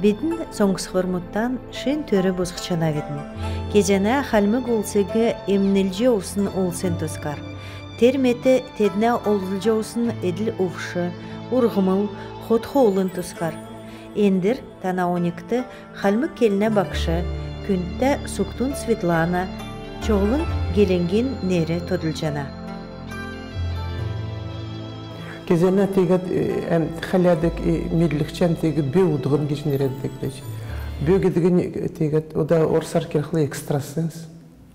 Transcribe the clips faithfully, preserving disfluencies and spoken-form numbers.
Бидн соңсхврмудтан шин төр босхҗанавидн. Кезәнә хальмг улсиг эмнлҗ йовсн улсин тускар. Тер мет теднә олзлҗ йовсн эдл-уш, урһмл, хот-хоолын тускар. Эндр тана оньгт хальмг келнә багш, күндтә Сугтун Светлана Чоглң гелңгин нер тодлҗана. Кезәнә тегәд, э, әм, хәләдг, э, медлгч әмтиг бе удһн гиҗ нерәддг бәәҗ. Бе гидгнь, э, тегәд, ода орсар келхлә экстрасенс.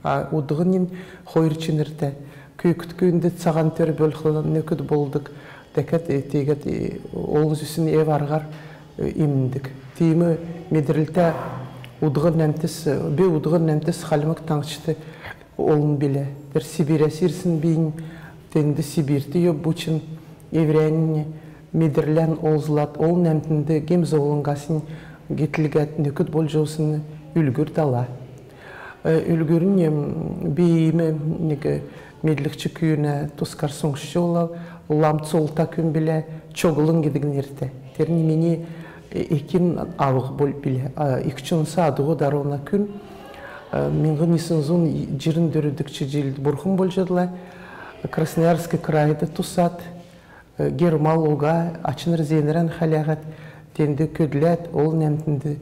А удһннь хойр чинртә. Күүкд күүнд цаһан төр болхла нөкд болдг. Дәкәд, э, тегәд, э, олн зүсн эв-арһар, э, эмндг. Тиим медрлтә удһн әмтс, э, бе удһн әмтс Хальмг Таңһчд олн билә. Тер Сибирәс ирсн бийнь, тенд Сибирт йовв бичн, эврәннь медрлән олзлад, олн әмтнд гем-зовлңгасн гетлгәд нөкд болҗ йовсн үлгүр дала. Э, үлгүрнь, м, би иим нег медлгч күүнә тускар соңсҗ йовлав, лам цолта күн билә, Чоглң гидг нертә. Тернь мини, э, экин авг бол билә. А, икдчн са адго даруна күн, э, миңһн йисн зун җирн дөрвдгч җилд бурхн болҗ одла, Красноярск крайд тусад, э, гермал уга, ачнр-зеенрән хәләһәд, тенд көдләд, олн әмтнд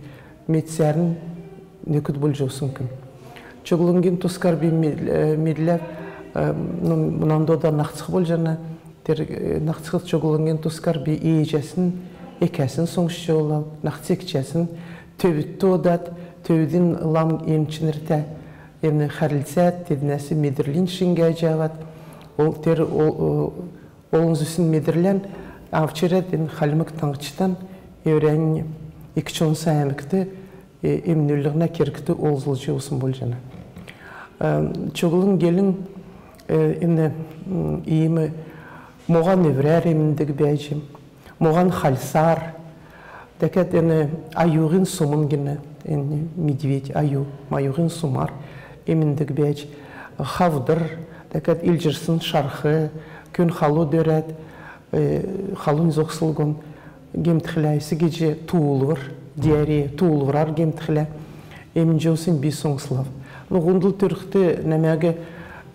медсәрн нөкд болҗ йовсн күн. Чоглңгин тускар би мед-, э, медләв, э, ну, мунан ода наһцх болҗана, тер, э, наһцхд Чоглңгин тускар би ээҗәсн, экәсн соңсҗ йовлав, наһц эгчәсн, төвд одад, төвдин лам эмчин нертә, эвн хәрлцәд, теднәс медрлинь шиңгәҗ авад, ол тер, ол, о, олн зүсн медрлән авч ирәд, эн Хальмг Таңһчдан эврәннь икдчн са әмтиг, э, эмнлһнә кергт олзлҗ йовсн болҗана. Э, Чоглң гелң, э, эн, м, иим моһан эврәр эмндг бәәҗ, моһан хальсар, дәкәд эн аюһин сумн гинә, эн медведь, аю, аюһин сумар эмндг бәәҗ, хавдр, дәкәд илҗрсн шарх, күн халу дөрәд, э, халунь зогслгон, гемтхлә эс гиҗ туулвр, диарея, туулврар гемтхлә эмнҗ йовсн би соңслав. Ну, һундл төрхд нәмәг,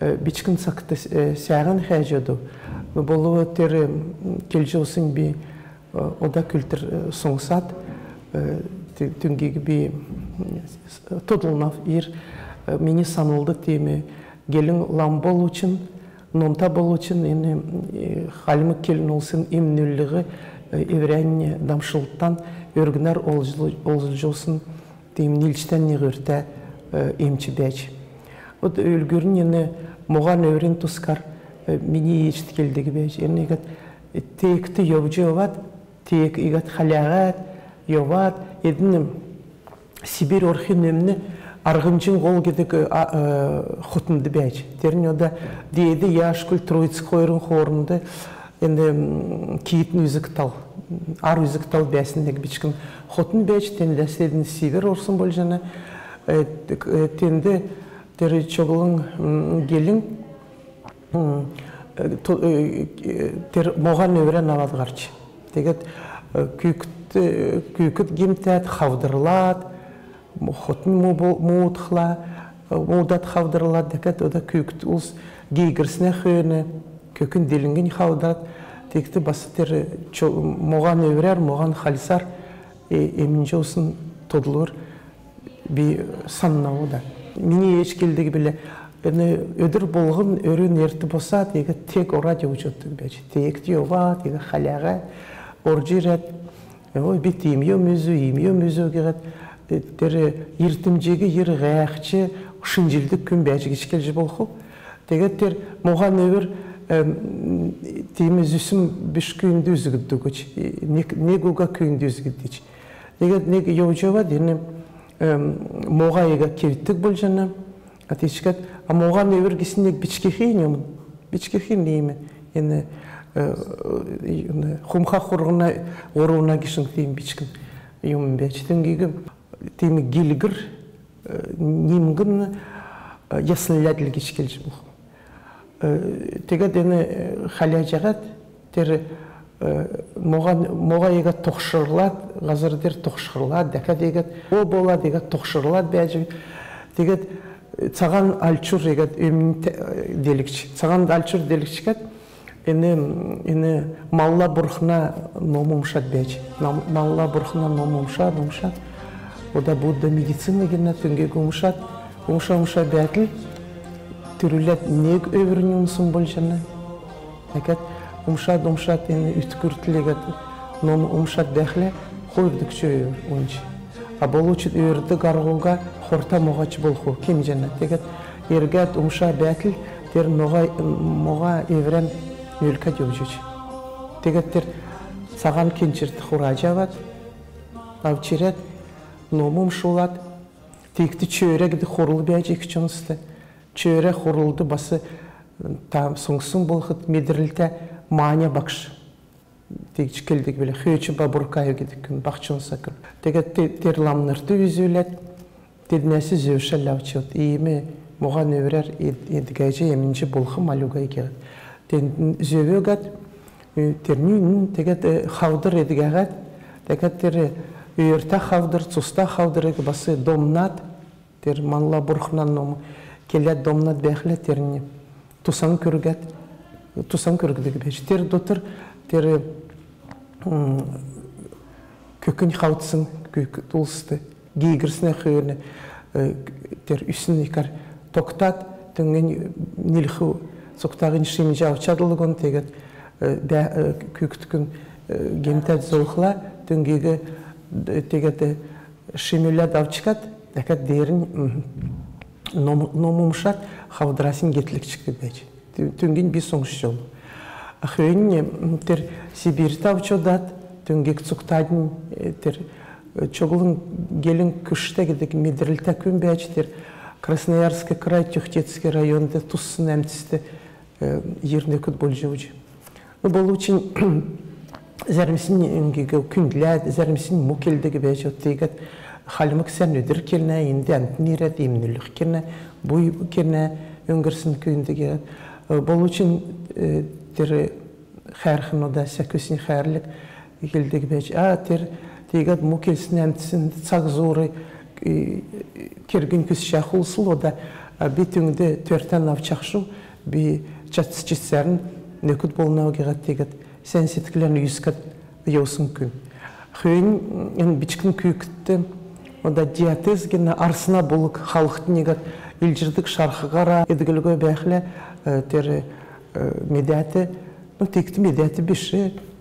э, бичкн цагт, э, сәәһән хәәҗ одв. Ну, болв тер, м, келҗ йовсн би, э, ода күлтр, э, соңсад, э, тү-, түүгиг би, м, с-, тодлнав. Ир, э, мини санлд тиим гелң лам болвчн, номта болвчн, эн, э, хальмг келн улсин эмнлһ, э, эврәннь дамшлтан өргнәр олзл-, олзлҗ йовсн тиим нилчтә, нег үртә, э, эмч бәәҗ. Вот үлгүрнь эн моһан эврин тускар, э, мини ээҗ келдг бәәҗ. Эн иигәд, э, теегт йовҗ йовад, теегт иигәд хәләһәд йовад, эдн Сибирь орхин өмн Арһнҗин һол гидг, а, э, хотнд бәәҗ. Тернь ода Деед Яшкуль, Троицк хойрин хоорнд эн, м, Киитн үзг тал, Ар үзг тал бәәсн нег бичкн хотн бәәҗ, тендәс эдн Сибирь орсн болҗана, э, т-, э, тенд тер Чоглң, м, гелң, м, э, то-, э, э, тер моһан эврән авад һарч. Тегәд, э, күүкд, э, күүкд гемтәд, хавдрлад, м, хотн му-, бо-, муудхла, э, муудад хавдрлад, дәкәд ода күүкд улс гейгрснә хөөн, көкн делңгинь хавдад, тегәд бас тер чо-, моһан эврәр, моһан хальсар, э, эмнҗ йовсн тодлвр би саннав ода. Мини ээҗ келдг билә, эн өдр болһн өрүн эрт босад, иигәд тег орад йовҗ оддг бәәҗ. Теегт йовад, иигәд хәләһәд, орҗ ирәд, ой, би тиим юм үзү, иим юм үзү гиһәд, э, тер йиртмҗиг йир һәәхҗ шинҗлдг күн бәәҗ гиҗ келҗ болхв. Тегәд тер моһан эвр, эм, тиим зүсм биш күүнд үзгддг гиҗ, э, нег, нег уга күүнд үзгддг. Тегәд нег йовҗ йовад, эн, эм, моһа иигәд кевтдг болҗана. А тиигхәд, а моһан эвр гисн нег бичкхинь юм. Бичкхинь иим, эн, э, э, эн, хумха хурһна, һурвна гишң тиим бичкн юм бәәҗ. Түүгиг тиим гилгр, э, нимгн, э, ясләдл гиҗ келҗ болхв. Э, тегәд эн, э, хәләҗәһәд, тер Э, моһа, моһа иигәд тогшрлад, һазр деер тогшрлад, дәкәд иигәд, о, болад иигәд тогшрлад бәәҗ. Тегәд, э, цаһан алчур иигәд өмн, э, делгч. Цаһан алчур делгчкәд, эн, эн Малла бурхна ном умшад бәәҗ. Нам-, Малла бурхна ном умшад, умшад. Ода Будда медицина гинә, түүгиг умшад, умша-умша бәәтл, түрүләд нег өврнь унсн болҗана. Дәкәд умшад, умшад, эн үткүртл иигәд ном умшад бәәхлә, хойрдгч өвр унҗ. А болвчн өөрд һарһуһа хорта моһач болх кемҗәнә. Тегәд эргәд умша бәәтл, тер моһа, моһа эврән нөлкәд йовҗач. Тегәд тер цаһан кенчрт хураҗ авад, авч ирәд, ном умшулад, тиигхд чөөрә гидг хурл бәәҗ ик чонст. Чөөрә хурлд бас, э, та соңссн болхт, медрлтә Маня багш. Тиигҗ келдг билә, Хөөч Бабуркаев гидг күн, баһчунса күн. Тегәд те-, тер ламнрт үзүләд, теднәс зөвшәл авч авад, иим моһан өврәр эд-, эдгәҗ, эмнҗ болхм аль уга гиһәд. Теднд зөв өгәд, э, тернь, тегәд, э, хавдр эдгәһәд, тегәд тер, э, өөртә хавдр, цуста хавдриг бас домнад, тер Малла бурхна ном келәд домнад бәәхлә, тернь тусан күргәд, тусан күргдг бәәҗ. Тер дотр тер, м, көкнь хавдсн күүкд улст гиигрснә хөөн, э, тер үснь икәр тогтад, түүгнь нилх цугтаһинь шимҗ авчад лгон, тегәд, э, бә-, э, күүкд күн, э, гемтәд золхла, түүгиг, э, тегәд, э, шимүләд авчкад, дәкәд деернь, м, ном, ном умшад, хавдрасинь гетлгчкдг бәәҗ. Түү-, түүгинь би соңсҗ олв. Хөөннь, м, тер Сибирьт авч одад, түүгиг цугтаднь, э, тер, э, чоглң гелң күштә гидг медрлтә күн бәәҗ, тер Красноярский край, Тюхтицкий районд туссн әмтст, э, йир нөкд болҗ йовҗ. Ну, болвчн зәрмснь эн гиигәд күндләд, зәрмснь му келдг бәәҗ, тегәд хальмг сән өдр кенә, энд әмтн ирәд, эмнлһ кенә, буй кенә, өңгрсн күүнд гиһәд. Э, болвчн, э, тер хәәрхн ода сәкүснь хәәрлг келдг бәәҗ. А, тер, тегәд му келсн әмтснд цаг зуур, э, кергинь күсҗәх улсл ода, а, би түүгнд төртән авчахшв, би чадсчсарн нөкд болнав гиһәд, тегәд сән седклән үзкәд йовсн күн. Хөөннь эн бичкн күүкдт ода диатез гинә арсна булг халхд иигәд илҗрдг шарх һарад эдглго бәәхлә, э, тер, э, медәт, ну, тиигхд медәт биш,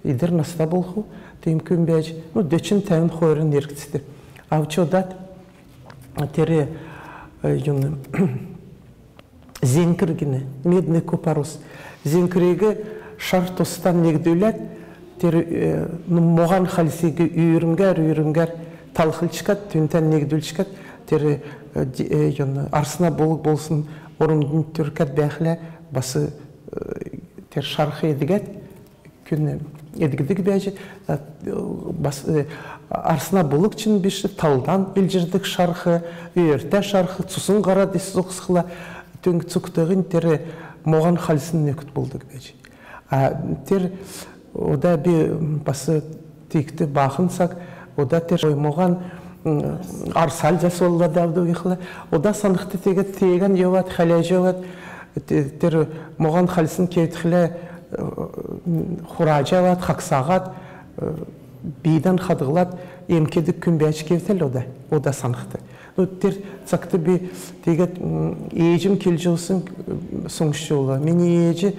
идр наста болх тиим күн бәәҗ, ну, дөчн-тәвн хойрн эргцд. Авч одад тер, э, юн, зеңкр гинә, медный купорос. Зеңкриг шар тостан негдүләд, тер, э, ну, моһан хальсиг үүрмгәр, үүрмгәр талхлчкад, түүндән негдүлчкәд, тер, э, ди-, э, юн, арсна булг болсн ормднь түркәд бәәхлә, бас, э, тер шарх эдгәд, күн эдгдг бәәҗ, э, бас, э, арсна булг чигн биш, талдан илҗрдг шарх, өөртә шарх, цусн һарад эс зогсхла, түүг цугтаһинь тер моһан хальсн нөкд болдг бәәҗ. А тер ода би бас тиигхд баахн цаг, ода тер моһан, м, арсаль засвлла давдг гихлә, ода санхд, тегәд теегән йовад, хәләҗ йовад, те-, тер моһан хальсн кевтхлә, э, хураҗ авад, хагсаһад, э, бийдән хадһлад, эм кедг күн бәәҗ кевтәл ода, ода санхд. Ну, тер цагт би тегәд, м, ээҗм келҗ йовсн, э, соңсҗ олв. Мини ээҗ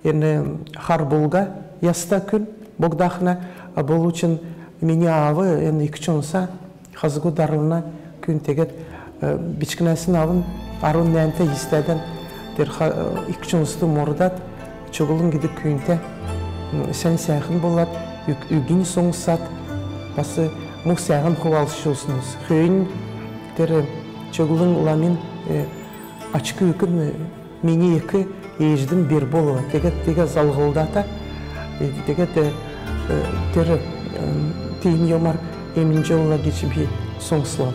эн хар булһа яста күн, Богдахна, а болвчн мини аав эн ик чонса, хазгу дарвна күн. Тегәд, э, бичкнәсн авн арвн нәәмтә йистәдән тер ха-, э, ик чонст мордад, чоглң гидг күүндтә, м, сән сәәхн болад, үг-, үгинь соңссад, бас му сәәһән хувалцҗ йовсн улс. Хөөннь тер чоглң ламин, э, ач күүкн, э, мини эк ээҗднь бер болв. Тегәд, тегәд залһлдата, э, тегәд, э, тер, э, тиим юмар эмнҗ олла гиҗ би соңслав.